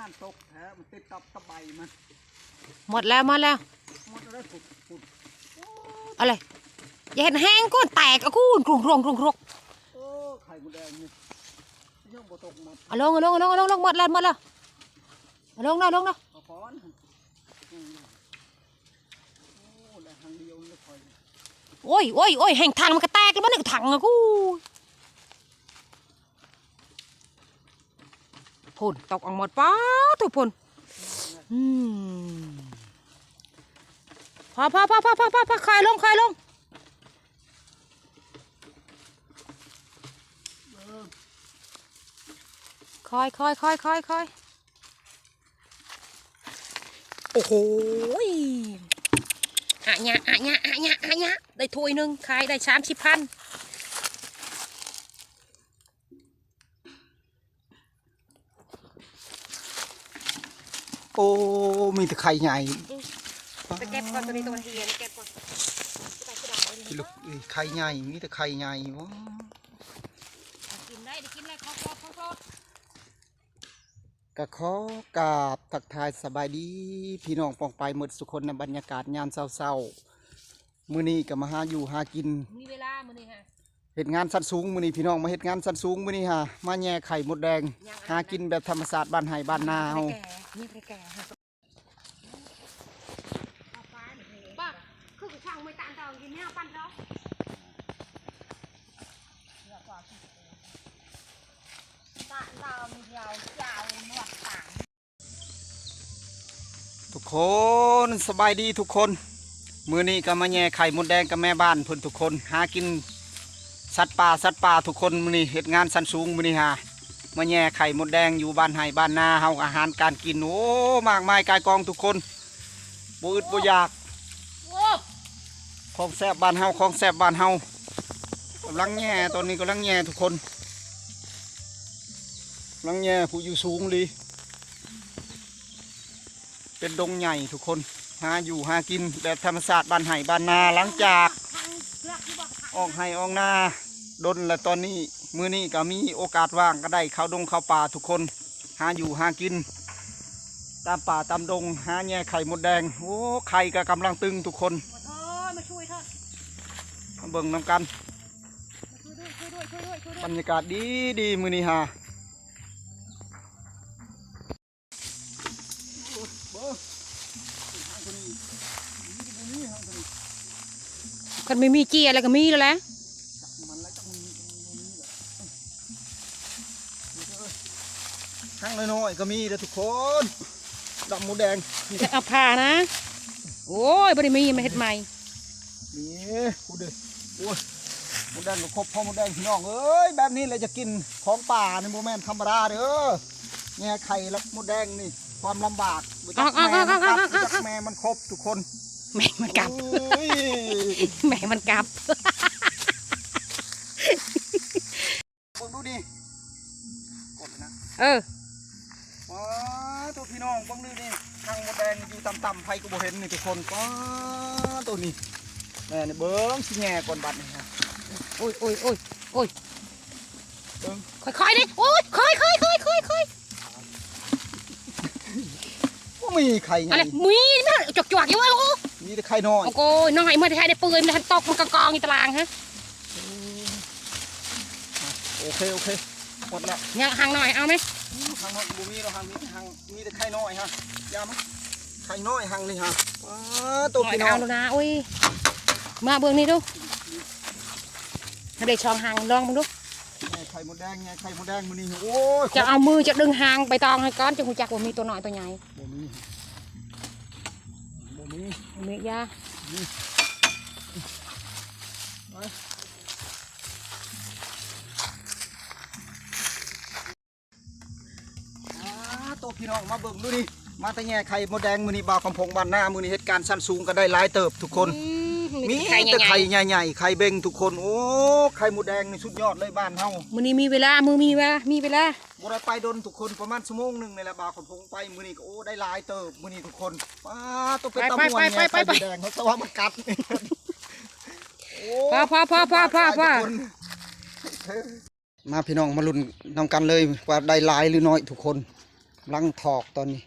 ນ້ຳຕົກແທ້ ມັນຕິດກັບຕະໄບມັນ. ໝົດແລ້ວ ໝົດແລ້ວ ໝົດແລ້ວ ພຸ້ນ ພຸ້ນ. ເອົາເລີຍ ຢ່າເຮັດແຮງ ກ້ອນແຕກ ອະ ກູນ ກຣຸກ ກຣົກ ກຣຸກ ກຣົກ. ໂອ້ ໄຂ່ມົດແດງນີ້ ຍັງບໍ່ຕົກໝົດ. ເອົາລົງ ເອົາລົງ ເອົາລົງ ເອົາລົງ ໝົດແລ້ວ ໝົດແລ້ວ. ເອົາລົງເນາະ ລົງເນາະ. ເອົາກ່ອນ. ໂອ້ ໄດ້ຫາງດຽວເລີຍຂ້ອຍ. ໂອ້ຍ ໂອ້ຍ ໂອ້ຍ ແຮງຖັງມັນກະແຕກແລ້ວ ມັນກະຖັງ ອະ ກູ ພຸ້ນ ຕົກອອກໝົດ. ປາດໂທ້ ພຸ້ນ. ອືມ ພໍ ພໍ ພໍ ຄ່ອຍລົງ ຄ່ອຍລົງ. ຄ່ອຍ ຄ່ອຍ ຄ່ອຍ ຄ່ອຍ ຄ່ອຍ. ໂອ້ໂຫ ອະຍະ ອະຍະ ອະຍະ ອະຍະ ໄດ້ຖ້ວຍໜຶ່ງ ຂາຍໄດ້ສາມສິບພັນ. ໂອ້ ມີແຕ່ໄຂ່ໃຫຍ່. ອືມ ໄປເກັບກ່ອນ ໂຕນີ້ໂຕມັນເຫ່ຍ ເກັບກ່ອນ. ໄຂ່ໃຫຍ່ ມີແຕ່ໄຂ່ໃຫຍ່. ວ້າ ກິນໄດ້ ໄດ້ກິນແລ້ວ ຂອບ ຂອບ ຂອບ ຂອບ. ກະຂໍກາບທັກທາຍສະບາຍດີພີ່ນ້ອງປ້ອງປາຍໝົດສູ່ຄົນ ໃນບັນຍາກາດຍາມເຊົ້າໆ. ມື້ນີ້ກະມາຫາຢູ່ຫາກິນ ມີເວລາມື້ນີ້ຫາ ເຮັດງານຊັ້ນສູງມື້ນີ້ ພີ່ນ້ອງມາເຮັດງານຊັ້ນສູງມື້ນີ້ຫາ ມາແຍ່ໄຂ່ມົດແດງ ຫາກິນແບບທຳມະຊາດບ້ານໄຮ່ບ້ານນາເຮົາ. ທຸກຄົນ ສະບາຍດີທຸກຄົນ. ມື້ນີ້ກະມາແຍ່ໄຂ່ມົດແດງກັບແມ່ບ້ານເພິ່ນທຸກຄົນ ຫາກິນສັດປ່າ ສັດປ່າທຸກຄົນ. ມື້ນີ້ເຮັດງານຊັ້ນສູງ ມື້ນີ້ຫາ ມາແຍ່ໄຂ່ມົດແດງຢູ່ບ້ານໄຮ່ບ້ານນາເຮົາ ອາຫານການກິນ ໂອ້ ມາກມາຍກາຍກອງທຸກຄົນ ບໍ່ອຶດບໍ່ຢາກ. ໂອ້ ຂອງແຊບບ້ານເຮົາ ຂອງແຊບບ້ານເຮົາ. ກຳລັງແຍ່ ຕອນນີ້ກຳລັງແຍ່ທຸກຄົນ ກຳລັງແຍ່ ຜູ້ຢູ່ສູງອີ່ຫຼີ. ເປັນດົງໃຫຍ່ທຸກຄົນ ຫາຢູ່ຫາກິນແບບທຳມະຊາດບ້ານໄຮ່ບ້ານນາ. ຫຼັງຈາກອອກໄຮ່ອອກນາດົນແລ້ວ ຕອນນີ້ ມື້ນີ້ກະມີໂອກາດວ່າງ ກະໄດ້ເຂົ້າດົງເຂົ້າປ່າທຸກຄົນ ຫາຢູ່ຫາກິນຕາມປ່າຕາມດົງ ຫາແຍ່ໄຂ່ມົດແດງ. ໂອ້ ໄຂ່ກະກຳລັງຕຶງທຸກຄົນ ມາເບິ່ງນຳກັນ. ບັນຍາກາດດີໆ ມື້ນີ້ຫາ. ຄັນບໍ່ມີເຈ້ຍແລ້ວກະມີແລ້ວແຫຼະ. ຫາງນ້ອຍໆກະມີເດີທຸກຄົນ ດອກມົດແດງ. ຈະເອົາຜ່ານະ. ໂອ້ຍ ບໍ່ໄດ້ມີ ມາເຮັດໃໝ່. ນີ້ ພຸ້ນເດີ ໂອ້ຍ ມົດແດງກະຄົບ ພໍມົດແດງ ພີ່ນ້ອງເອີຍ. ແບບນີ້ແຫຼະຈະກິນຂອງປ່ານີ້ ບໍ່ແມ່ນທຳມະດາເດີ. ແງ່ໄຂ່ລະມົດແດງນີ້ ຄວາມລຳບາກ ບໍ່ຈັກແມ່ມັນກັບ ບໍ່ຈັກແມ່ມັນຄົບທຸກຄົນ. ແມ່ມັນກັບ ໂອ້ຍ ແມ່ມັນກັບ. ເບິ່ງດູນີ້ ກົດນະ ເອີ ປາໂຕ ພີ່ນ້ອງເບິ່ງດູນີ້ ຮັງມົດແດງຢູ່ຕ່ຳໆ ໃຜກະບໍ່ເຫັນນີ້ທຸກຄົນ. ປາໂຕ ນີ້ແມ່ນີ້ ເບິ່ງຊິແຍ່ກ່ອນບັດນີ້. ໂອ້ຍ ໂອ້ຍ ໂອ້ຍ ໂອ້ຍ ເບິ່ງ ຄ່ອຍໆເດ້. ໂອ້ຍ ຄ່ອຍໆ ຄ່ອຍໆ ຄ່ອຍໆ ບໍ່ມີໄຂ່ໃຫຍ່ ອັນນີ້ມີນະ ຈວກໆຢູ່. ໂອ້ ມີແຕ່ໄຂ່ນ້ອຍ. ໂອ້ຍ ນ້ອຍ ເມື່ອໄດ້ໃຊ້ໄດ້ເປື່ອຍ ມັນທັນຕົກ ມັນກະກອງຢູ່ຕາລາງຮະ. ໂອເຄ ໂອເຄ ໝົດແລ້ວ. ຍັງຫາງໜ້ອຍເອົາໄໝ? ອືມ ຫາງໜ້ອຍບໍ່ມີດອກ ຫາງມີແຕ່ຫາງ ມີແຕ່ໄຂ່ນ້ອຍຮະ. ຢ່າມາ ໄຂ່ນ້ອຍຫາງນີ້ຮະ. ປາໂຕ ພີ່ນ້ອງ ເອົາລະນາ. ໂອ້ຍ ມາເບິ່ງນີ້ດູ ຫາໄດ້ສອງຫາງ ລອງເບິ່ງດູ. ແຍ່ໄຂ່ມົດແດງ ແຍ່ໄຂ່ມົດແດງມື້ນີ້. ໂອ້ຍ ຈະເອົາມືຈະດຶງຫາງໃບຕອງໃຫ້ກ່ອນ ຈະຮູ້ຈັກວ່າມີໂຕນ້ອຍໂຕໃຫຍ່. ບໍ່ມີ ບໍ່ມີ ບໍ່ມີ ຢ່າ ນີ້ ໄປ. ປາໂຕ ພີ່ນ້ອງ ມາເບິ່ງດູນີ້ ມາແຕ່ແຍ່ໄຂ່ມົດແດງ. ມື້ນີ້ບ່າວຄຳພົງບ້ານນາ ມື້ນີ້ເຮັດການຊັ້ນສູງກະໄດ້ຫຼາຍເຕີບທຸກຄົນ. ອືມ ມີແຕ່ໄຂ່ໃຫຍ່ໆ ໄຂ່ເບັງທຸກຄົນ. ໂອ້ ໄຂ່ມົດແດງນີ້ສຸດຍອດເລີຍບ້ານເຮົາ. ມື້ນີ້ມີເວລາ ມື້ມີເວລາ ມີເວລາ ບໍ່ໄດ້ໄປດົນທຸກຄົນ ປະມານຊົ່ວໂມງໜຶ່ງນີ້ແຫຼະ ບ່າວຄຳພົງໄປ. ມື້ນີ້ກະ ໂອ້ ໄດ້ຫຼາຍເຕີບມື້ນີ້ທຸກຄົນ. ປາໂຕ ເປັນຕາມ່ວນແນ່ ໄຂ່ມົດແດງເຮົາ ແຕ່ວ່າມັນກັດ. ໂອ້ ພໍ ພໍ ພໍ ພໍ ພໍ ພໍ ມາພີ່ນ້ອງ ມາລຸ້ນນຳກັນເລີຍວ່າໄດ້ຫຼາຍຫຼືນ້ອຍທຸກຄົນ. ກຳລັງຖອກຕອນນີ້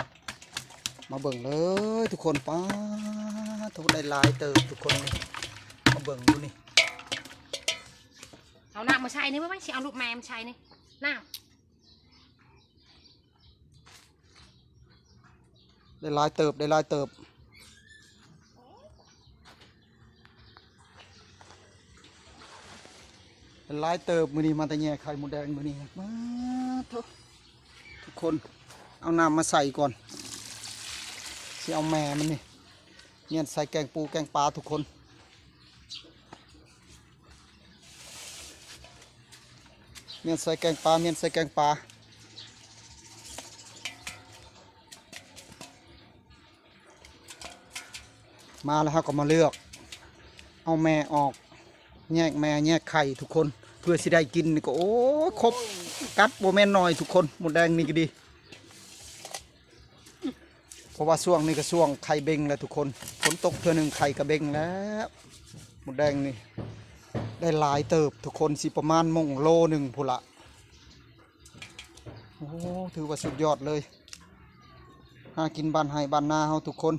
ມາເບິ່ງເລີຍທຸກຄົນ. ປ້າໂທ້ ໄດ້ຫຼາຍເຕີບທຸກຄົນ ນີ້ ມາເບິ່ງດູນີ້. ເອົານ້ຳມາໃສ່ນີ້ໄວ້ ຊິເອົາລູກແມ່ມາໃສ່ນີ້ ນ້ຳ. ໄດ້ຫຼາຍເຕີບ ໄດ້ຫຼາຍເຕີບ ໄດ້ຫຼາຍເຕີບ. ມື້ນີ້ມາແຕ່ແຍ່ໄຂ່ມົດແດງມື້ນີ້ ມາໂທ້ ທຸກຄົນ. ເອົານ້ຳມາໃສ່ກ່ອນ ຊິເອົາແມ່ມັນນີ້ ມ້ຽນໃສ່ແກງປູແກງປາທຸກຄົນ. ມ້ຽນໃສ່ແກງປາ ມ້ຽນໃສ່ແກງປາ. ມາແລ້ວເຮົາກໍມາເລືອກເອົາແມ່ອອກ ແຍກແມ່ແຍກໄຂ່ທຸກຄົນ ເພື່ອຊິໄດ້ກິນນີ້ກໍ ໂອ້ຍ ຄົບ ກັດບໍ່ແມ່ນໜ້ອຍທຸກຄົນ. ມົດແດງນີ້ກໍດີ ເພາະວ່າຊ່ວງນີ້ກໍຊ່ວງໄຂ່ເບັງແລ້ວທຸກຄົນ ຝົນຕົກເທື່ອໜຶ່ງໄຂ່ກໍເບັງແລ້ວ. ມົດແດງນີ້ໄດ້ຫຼາຍເຕີບທຸກຄົນ ຊິປະມານມົ້ງໂລໜຶ່ງພຸ້ນລະ. ໂອ້ ຖືວ່າສຸດຍອດເລີຍ ຫາກິນບ້ານໄຮ່ບ້ານນາເຮົາທຸກຄົນ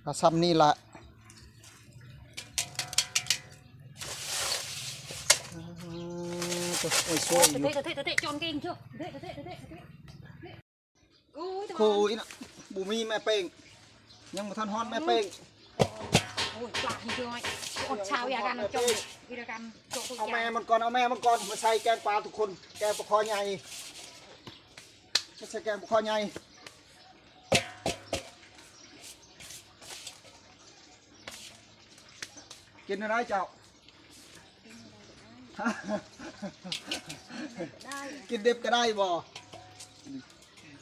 ກໍຊ່ຳນີ້ລະ. ໂອ້ຍ ຊ່ວຍຢູ່ ໂອ້ຍ ໂອ້ຍນະ ບໍ່ມີແມ່ເປ້ງ ຍັງບໍ່ທັນຮອດແມ່ເປ້ງ. ໂອ້ຍ ປາກນ້ອຍ ອົດຊາວຢາກັນ ເອົາແມ່ມັນກ່ອນ ເອົາແມ່ມັນກ່ອນ ມາໃສ່ແກງປາທຸກຄົນ ແກງປາຄໍໃຫຍ່ ມາໃສ່ແກງປາຄໍໃຫຍ່. ກິນໄດ້ເຈົ້າ ກິນດິບກໍໄດ້ບໍ່?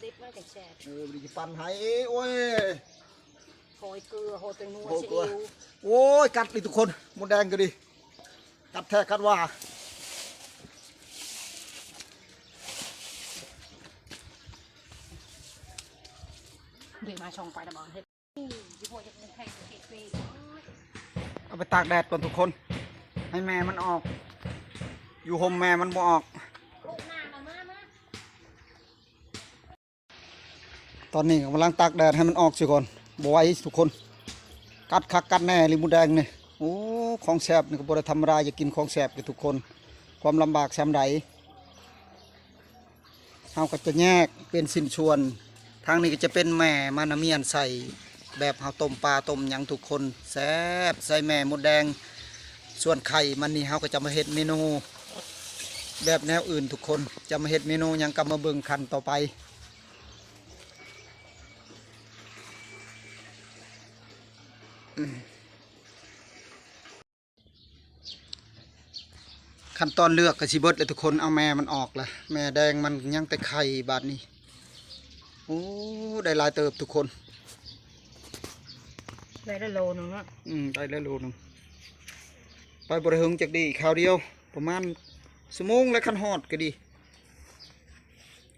ດິບມັນກໍແຊບ ເອີ ບໍ່ໄດ້ຊິປັ່ນໃຫ້. ໂອ້ຍ ໂຮຍເກືອ ໂຮຍແປ້ງນົວ ໂຮຍເກືອ ຊີອິ້ວ. ໂອ້ຍ ກັດອີ່ທຸກຄົນ ມົດແດງກໍດີ ກັດແທ້ກັດວ່າ. ເດ ມາຊ່ອງໄປລະບໍ່? ເອົາໄປຕາກແດດກ່ອນທຸກຄົນ ໃຫ້ແມ່ມັນອອກ ຢູ່ຮົ່ມແມ່ມັນບໍ່ອອກ. ຕອນນີ້ກຳລັງຕາກແດດໃຫ້ມັນອອກຊິກ່ອນ ບໍ່ໄຫວທຸກຄົນ ກັດຄັກກັດແນ່ລີ້ມົດແດງນີ້. ໂອ້ ຂອງແຊບນີ້ກໍບໍ່ໄດ້ທຳມະດາ ຢາກກິນຂອງແຊບເດ້ທຸກຄົນ ຄວາມລຳບາກຊ່ຳໃດ. ເຮົາກໍຈະແຍກເປັນຊິ້ນສ່ວນ ທາງນີ້ກໍຈະເປັນແມ່ມັນນະ ມ້ຽນໃສ່ແບບເຮົາຕົ້ມປາຕົ້ມຫຍັງທຸກຄົນ ແຊບໃສ່ແມ່ມົດແດງ. ສ່ວນໄຂ່ມັນນີ້ເຮົາກໍຈະມາເຮັດເມນູແບບແນວອື່ນທຸກຄົນ ຈະມາເຮັດເມນູຫຍັງກໍມາເບິ່ງຂັ້ນຕໍ່ໄປ. ຂັ້ນຕອນເລືອກກໍຊິເບິດແລ້ວທຸກຄົນ ເອົາແມ່ມັນອອກລະ ແມ່ແດງມັນຍັງແຕ່ໄຂ່ບາດນີ້. ໂອ້ ໄດ້ຫຼາຍເຕີບທຸກຄົນ ໄດ້ລະໂລໜຶ່ງເນາະ. ອືມ ໄດ້ລະໂລໜຶ່ງ ໄປບໍ່ໄດ້ເຫິງຈັກດີ ຄາວດຽວປະມານຊົ່ວໂມງແລ້ວ ຄັນຮອດກໍດີ.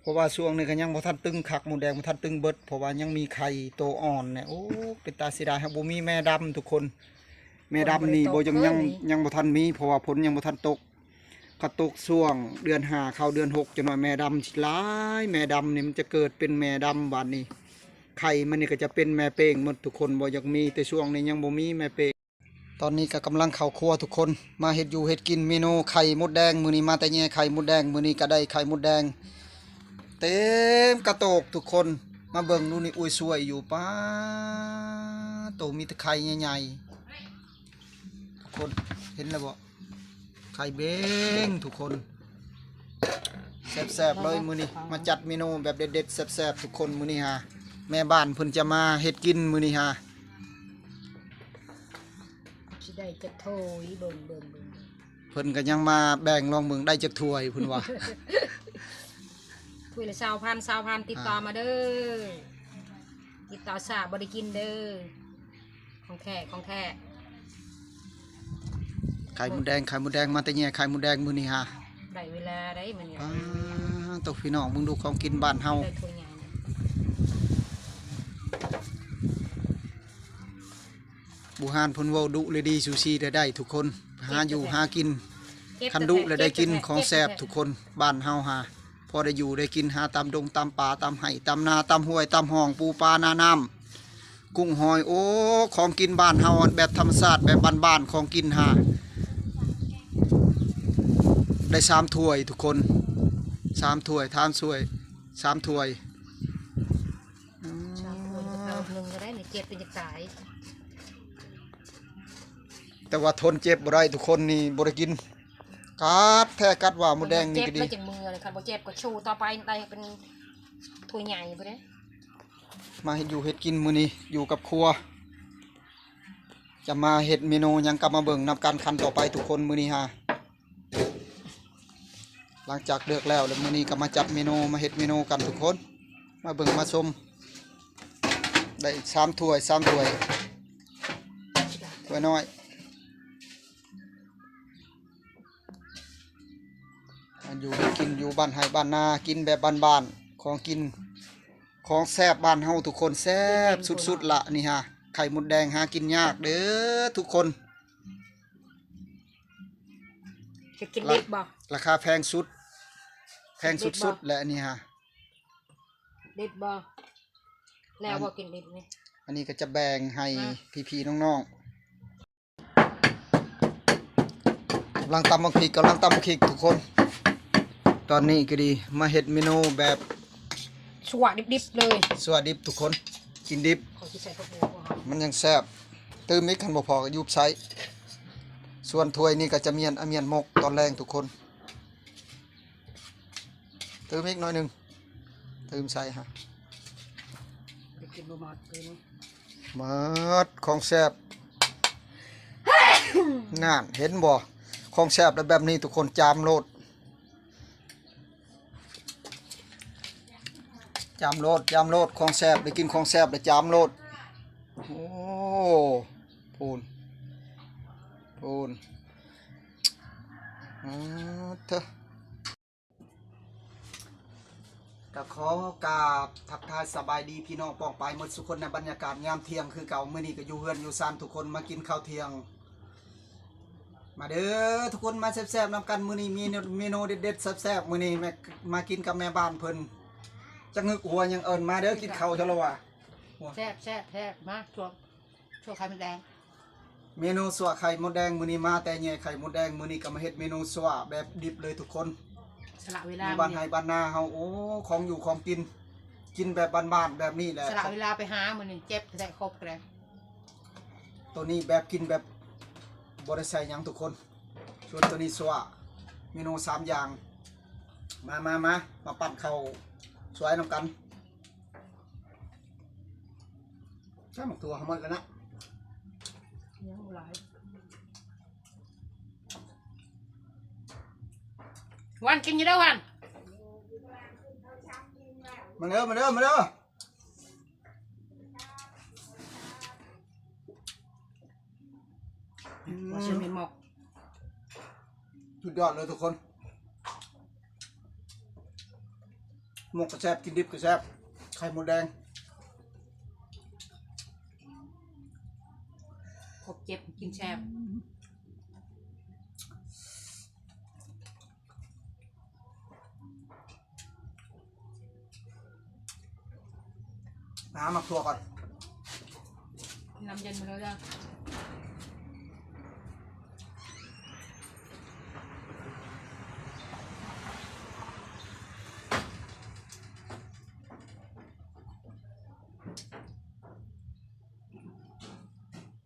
ເພາະວ່າຊ່ວງນີ້ກໍຍັງບໍ່ທັນຕຶງຄັກ ມົດແດງບໍ່ທັນຕຶງເບິດ ເພາະວ່າຍັງມີໄຂ່ໂຕອ່ອນແນ່. ໂອ້ ເປັນຕາເສຍດາຍ ຫາກບໍ່ມີແມ່ດຳທຸກຄົນ ແມ່ດຳນີ້ບໍ່ຍັງ ຍັງບໍ່ທັນມີ ເພາະວ່າຝົນຍັງບໍ່ທັນຕົກ. ຄັນຕົກຊ່ວງເດືອນຫ້າເຂົ້າເດືອນຫົກ ຈັກໜ້ອຍແມ່ດຳຊິຫຼາຍ ແມ່ດຳນີ້ມັນຈະເກີດເປັນແມ່ດຳບາດນີ້ ໄຂ່ມັນນີ້ກໍຈະເປັນແມ່ເປ້ງໝົດທຸກຄົນ ບໍ່ຢາກມີ ແຕ່ຊ່ວງນີ້ຍັງບໍ່ມີແມ່ເປ້ງ. ຕອນນີ້ກໍກຳລັງເຂົ້າຄົວທຸກຄົນ ມາເຮັດຢູ່ເຮັດກິນ ເມນູໄຂ່ມົດແດງ ມື້ນີ້ມາແຕ່ແຍ່ໄຂ່ມົດແດງ ມື້ນີ້ກໍໄດ້ໄຂ່ມົດແດງເຕັມກະໂຕກທຸກຄົນ. ມາເບິ່ງດູນີ້ ໂອ້ຍ ຊ່ວຍຢູ່ ປ້າໂຕ ມີແຕ່ໄຂ່ໃຫຍ່ໆ ທຸກຄົນເຫັນແລ້ວບໍ່? ໄຂ່ເບັງທຸກຄົນ ແຊບໆເລີຍມື້ນີ້ ມາຈັດເມນູແບບເດັດໆ ແຊບໆທຸກຄົນ. ມື້ນີ້ຫາ ແມ່ບ້ານເພິ່ນຈະມາເຮັດກິນມື້ນີ້ຫາ ຊິໄດ້ຈັກຖ້ວຍ ເບິ່ງ ເບິ່ງ ເບິ່ງ ເພິ່ນກໍຍັງມາແບ່ງລອງເບິ່ງ ໄດ້ຈັກຖ້ວຍເພິ່ນວ່າ ຖ້ວຍລະຊາວພັນ ຊາວພັນ ຕິດຕໍ່ມາເດີ ຕິດຕໍ່ຊ້າບໍ່ໄດ້ກິນເດີ ຂອງແທ້ ຂອງແທ້ ໄຂ່ມົດແດງ ໄຂ່ມົດແດງ ມາແຕ່ແຍ່ໄຂ່ມົດແດງມື້ນີ້ຫາ ໄດ້ເວລາໄດ໋ມື້ນີ້ ອ້າ ໂຕ ພີ່ນ້ອງເບິ່ງດູ ຂອງກິນບ້ານເຮົາ ໄດ້ຖ້ວຍໃຫຍ່ ບູຮານເພິ່ນເວົ້າ ດຸແລະດີ ຊູຊີແລະໄດ້ທຸກຄົນ ຫາຢູ່ຫາກິນ ຄັນດຸແລະໄດ້ກິນຂອງແຊບທຸກຄົນ ບ້ານເຮົາຫາ ພໍໄດ້ຢູ່ໄດ້ກິນ ຫາຕາມດົງຕາມປ່າ ຕາມໄຮ່ຕາມນາ ຕາມຫ້ວຍຕາມຮ່ອງ ປູປານານ້ຳ ກຸ້ງຫອຍ ໂອ້ ຂອງກິນບ້ານເຮົາ ແບບທຳມະຊາດ ແບບບ້ານໆ ຂອງກິນຫາ ໄດ້ສາມຖ້ວຍທຸກຄົນ ສາມຖ້ວຍ ສາມຖ້ວຍ ສາມຖ້ວຍ ອືມ ສາມຖ້ວຍ ໜຶ່ງກໍໄດ້ນີ້ ເຈັບເປັນຈະຕາຍ ແຕ່ວ່າທົນເຈັບບໍ່ໄດ້ທຸກຄົນ ນີ້ບໍ່ໄດ້ກິນ ກັດແທ້ກັດວ່າ ມົດແດງນີ້ກໍດີ ຄັນບໍ່ເຈັບແລ້ວຈັ່ງເມືອ ຄັນບໍ່ເຈັບກໍສູ້ຕໍ່ໄປ ໄດ້ເປັນຖ້ວຍໃຫຍ່ພຸ້ນເດ້. ມາເຮັດຢູ່ເຮັດກິນມື້ນີ້ ຢູ່ກັບຄົວ ຈະມາເຮັດເມນູຫຍັງກໍມາເບິ່ງນຳກັນ ຂັ້ນຕໍ່ໄປທຸກຄົນ ມື້ນີ້ຫາ ຫຼັງຈາກເລີກແລ້ວ ແລ້ວມື້ນີ້ກໍມາຈັດເມນູ ມາເຮັດເມນູກັນທຸກຄົນ ມາເບິ່ງມາຊົມ ໄດ້ສາມຖ້ວຍ ສາມຖ້ວຍ ຖ້ວຍນ້ອຍ ຢູ່ກິນຢູ່ບ້ານໄຮ່ບ້ານນາ ກິນແບບບ້ານໆ ຂອງກິນ ຂອງແຊບບ້ານເຮົາທຸກຄົນ ແຊບສຸດໆ ລະນີ້ຫາ ໄຂ່ມົດແດງຫາກິນຍາກເດີທຸກຄົນ ຈະກິນດິບບໍ່? ລາຄາແພງສຸດ ແພງສຸດໆ ແຫຼະອັນນີ້ຫາ ດິບບໍ່? ແລ້ວບໍ່ກິນດິບນີ້ ອັນນີ້ກໍຈະແບ່ງໃຫ້ພີ່ໆ ນ້ອງໆ ກຳລັງຕຳບັກພິກ ກຳລັງຕຳບັກພິກທຸກຄົນ ຕອນນີ້ກໍດີ ມາເຮັດເມນູແບບ ຊົ່ວດິບໆ ເລີຍ ຊົ່ວດິບທຸກຄົນ ກິນດິບ ຂ້ອຍຊິໃສ່ຜັກບົວ ມັນຍັງແຊບ ຕື່ມອີກ ຄັນບໍ່ພໍກໍຢູ່ໃຊ້ ສ່ວນຖ້ວຍນີ້ກໍຈະມ້ຽນ ອາ ມ້ຽນໝົກຕອນແລງທຸກຄົນ ຕື່ມອີກໜ້ອຍໜຶ່ງ ຕື່ມໃສ່ຫາ ໄດ້ກິນບໍ່ໝົດເລີຍ ໝົດຂອງແຊບ ນັ້ນ ເຫັນບໍ່ ຂອງແຊບແລ້ວແບບນີ້ທຸກຄົນ ຈາມໂລດ ຈາມໂລດ ຈາມໂລດ ຂອງແຊບ ໄດ້ກິນຂອງແຊບແລ້ວຈາມໂລດ ໂອ້ ພູນ ພູນ ອາ ເທີ ກໍຂໍກາບທັກທາຍສະບາຍດີພີ່ນ້ອງປ້ອງປາຍໝົດສູ່ຄົນ ໃນບັນຍາກາດຍາມທ່ຽງຄືເກົ່າ ມື້ນີ້ກໍຢູ່ເຮືອນຢູ່ຊານທຸກຄົນ ມາກິນເຂົ້າທ່ຽງ ມາເດີທຸກຄົນ ມາແຊບໆ ນຳກັນ ມື້ນີ້ມີເມນູເດັດໆ ແຊບໆ ມື້ນີ້ແມ່ ມາກິນກັບແມ່ບ້ານເພິ່ນ ຈັກງຶກຫົວຍັງເອີ້ນ ມາເດີ ກິນເຂົ້າຊະລະວ່າ ແຊບໆ ມາ ຊົ່ວ ຊົ່ວໄຂ່ມົດແດງ ເມນູຊົ່ວໄຂ່ມົດແດງ ມື້ນີ້ມາແຕ່ແຍ່ໄຂ່ມົດແດງ ມື້ນີ້ກໍມາເຮັດເມນູຊົ່ວແບບດິບເລີຍທຸກຄົນ ສະຫຼະເວລາ ຢູ່ບ້ານໄຮ່ບ້ານນາເຮົາ ໂອ້ ຂອງຢູ່ຂອງກິນ ກິນແບບບ້ານໆ ແບບນີ້ແຫຼະ ສະຫຼະເວລາໄປຫາ ມື້ນີ້ເຈັບແທ້ ຄົບແທ້ ໂຕນີ້ແບບກິນແບບບໍ່ໄດ້ໃສ່ຫຍັງທຸກຄົນ ສ່ວນໂຕນີ້ຊົ່ວ ເມນູສາມຢ່າງ ມາ ມາ ມາ ມາປັ້ນເຂົ້າສວຍນຳກັນ ໃສ່ໝາກຖົ່ວໃຫ້ໝົດແລ້ວນະ ຍັງຫຼາຍ ວັນກິນຢູ່ເດີວັນ ມາເດີ ມາເດີ ມາເດີ. ອືມ ວ່າຊິແມ່ນໝອກ ສຸດຍອດເລີຍທຸກຄົນ ໝອກກໍແຊບ ກິນດິບກໍແຊບ ໄຂ່ມົດແດງ ຄົບເຈັບກິນແຊບ. ຫາໝາກຖົ່ວກ່ອນ ນ້ຳເຢັນມາເລີຍເດີ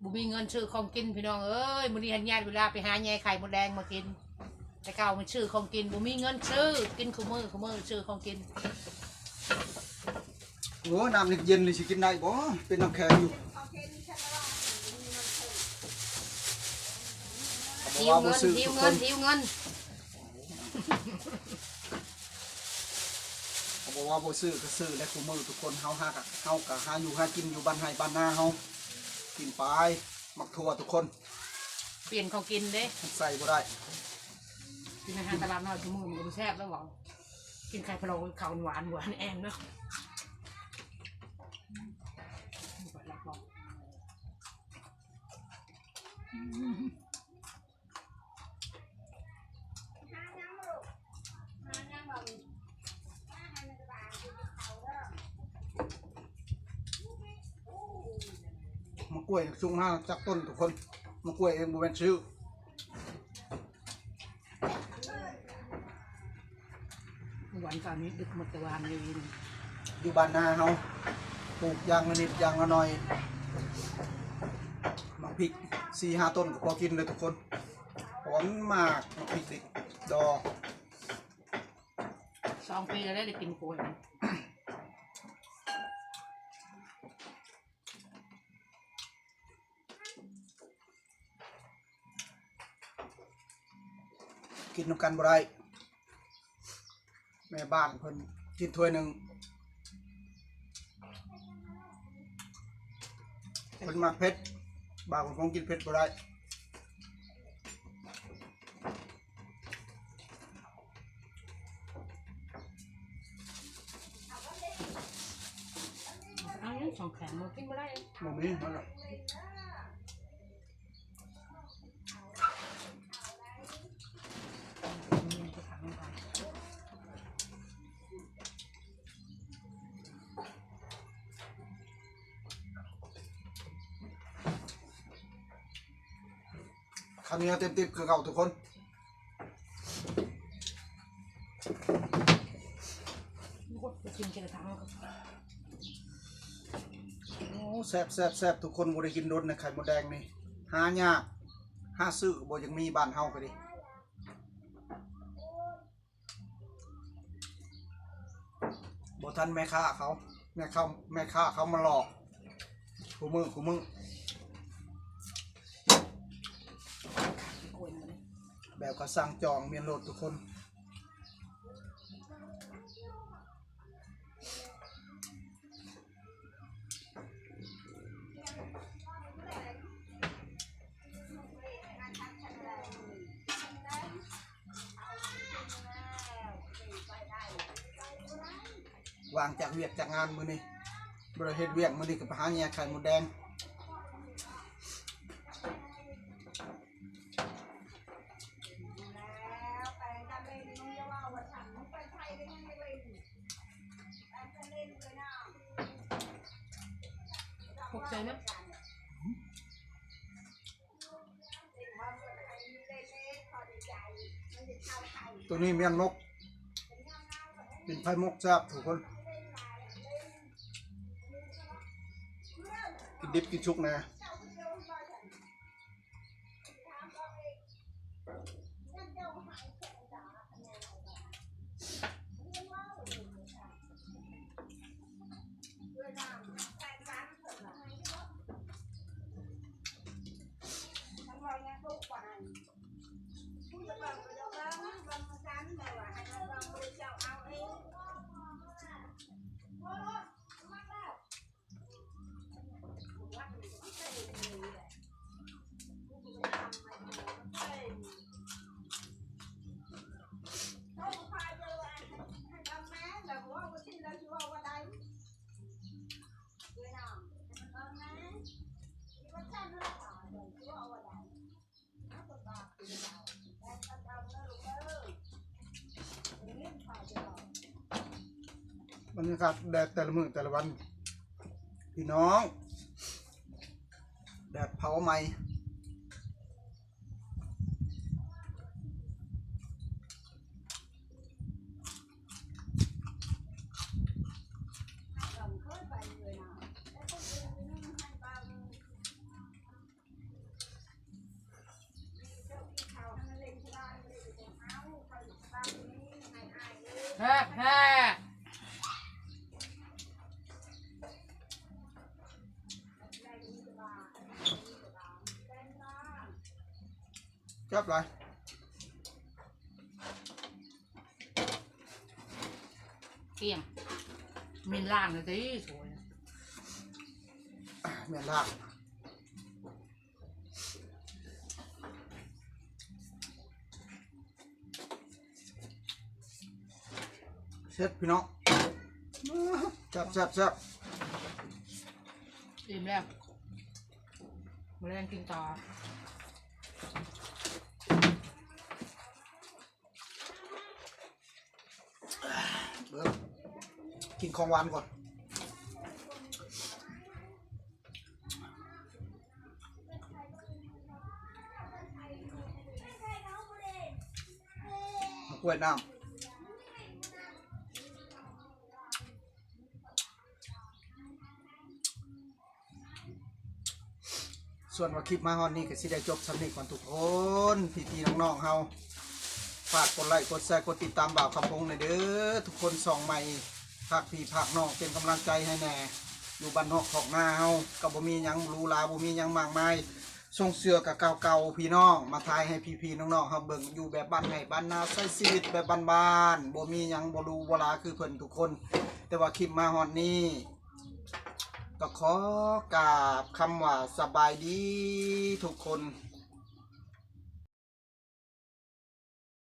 ບໍ່ມີເງິນຊື້ຂອງກິນພີ່ນ້ອງເອີຍ ມື້ນີ້ຫັ້ນຍາດເວລາໄປຫາແຍ່ໄຂ່ມົດແດງມາກິນ ແຕ່ເກົ່າມັນຊື້ຂອງກິນ ບໍ່ມີເງິນຊື້ ກິນຄູ່ມື້ ຄູ່ມື້ຊື້ຂອງກິນ. ໂອ້ ນ້ຳນີ້ເຢັນນີ້ຊິກິນໄດ້ບໍ່? ເປັນນ້ຳແຂງຢູ່. ຫິວເງິນ ຫິວເງິນ ຫິວເງິນ. ເຂົາບອກວ່າບໍ່ຊື້ກໍຊື້ແຫຼະ ຄູ່ມື້ທຸກຄົນ ເຮົາຫາກະ ເຮົາກະຫາຢູ່ຫາກິນຢູ່ບ້ານໄຮ່ບ້ານນາເຮົາ ກິນໄປ ໝາກຖົ່ວທຸກຄົນ ປ່ຽນຂອງກິນເດ້ ໃສ່ບໍ່ໄດ້ ກິນອາຫານຕະຫຼາດນ້ອຍຄູ່ມື້ມັນກໍບໍ່ແຊບແລ້ວເວົ້າ ກິນໄຂ່ພະໂລ້ເຂົ້າຫວານ ຫວານແອມເນາະ. ຫາຍັງລູກ ຫາຍັງບໍ່? ກ້ວຍສຸກມາຈາກຕົ້ນທຸກຄົນ ມາກ້ວຍເອງ ບໍ່ແມ່ນຊື້. ຫວານການນີ້ດຶກໝົດແຕ່ວານນີ້. ຢູ່ບ້ານນາເຮົາ ປູກຢ່າງລະນິດຢ່າງລະໜ້ອຍ ໝາກພິກສີ່ຫ້າຕົ້ນກໍພໍກິນເລີຍທຸກຄົນ. ຫອມມາກ ໝາກພິກນີ້ ດອກ. ສອງປີແລ້ວໄດ້ກິນກ້ວຍ. ກິນນຳກັນບໍ່ໄດ້ ແມ່ບ້ານເພິ່ນກິນຖ້ວຍໜຶ່ງ ເພິ່ນມັກເຜັດ ບ່າວຄົງກິນເຜັດບໍ່ໄດ້. ເອົາຫຍັງສອງແຂນມາກິນບໍ່ໄດ້ ບໍ່ມີຫັ້ນລະ. ເຂົ້າໜຽວເຕັມຕິບຄືເກົ່າທຸກຄົນ. ໂອ້ ແຊບໆໆ ທຸກຄົນ ບໍ່ໄດ້ກິນດົນນະ ໄຂ່ມົດແດງນີ້ ຫາຍາກ ຫາຊື້ກໍບໍ່ຢາກມີ ບ້ານເຮົາກໍດີ. ບໍ່ທັນແມ່ຄ້າເຂົາ ແມ່ເຂົາ ແມ່ຄ້າເຂົາມາຫຼອກຄູ່ມື້ ຄູ່ມື້ ແບບເຂົາສັ່ງຈອງແມ່ນໂລດທຸກຄົນ. ວ່າງຈາກວຽກຈາກງານມື້ນີ້ ບໍ່ໄດ້ເຮັດວຽກ ມື້ນີ້ກໍໄປຫາແຍ່ໄຂ່ມົດແດງ. ຂອບໃຈນະ. ໂຕນີ້ແມ່ນໝົກ ກິນໄຂ່ໝົກແຊບທຸກຄົນ ກິນດິບກິນສຸກແນ່. ບັນຍາກາດແດດແຕ່ລະມື້ແຕ່ລະວັນ ພີ່ນ້ອງ ແດດເຜົາໄໝ້. ແຮະ ແຮະ ແຊບຫຼາຍ. ກ້ຽງ ແມ່ນລ້າງແລ້ວຕິ ໂອ້ຍ ແມ່ນລ້າງ. ເສັດພີ່ນ້ອງ ແຊບໆໆ. ອີ່ມແລ້ວ ມື້ແລງກິນຕໍ່. ເບິ່ງ ກິນຂອງຫວານກ່ອນ. กล้วยน้ำ ส่วนว่าคลิปมาฮอดนี้ก็สิได้จบส่ำนี้ก่อนทุกคน พี่ๆ น้องๆ เฮา ฝากกดไลค์ กดแชร์ กดติดตามบ่าวคำพงษ์หน่อยเด้อ ทุกคน ช่องใหม่ ฝากพี่ฝากน้อง เป็นกำลังใจให้แหน่ อยู่บ้านนอกคอกนาเฮา ก็บ่มีหยังหรูหรา บ่มีหยังมากมาย ส่งเสื้อก็เก่าๆ พี่น้อง มาถ่ายให้พี่ๆ น้องๆ เฮาเบิ่ง อยู่แบบบ้านไฮ่บ้านนา ใช้ชีวิตแบบบ้านๆ บ่มีหยังบ่หรูบ่หราคือเพิ่นทุกคน แต่ว่าคลิปมาฮอดนี้ ก็ขอกราบคำว่าสบายดีทุกคน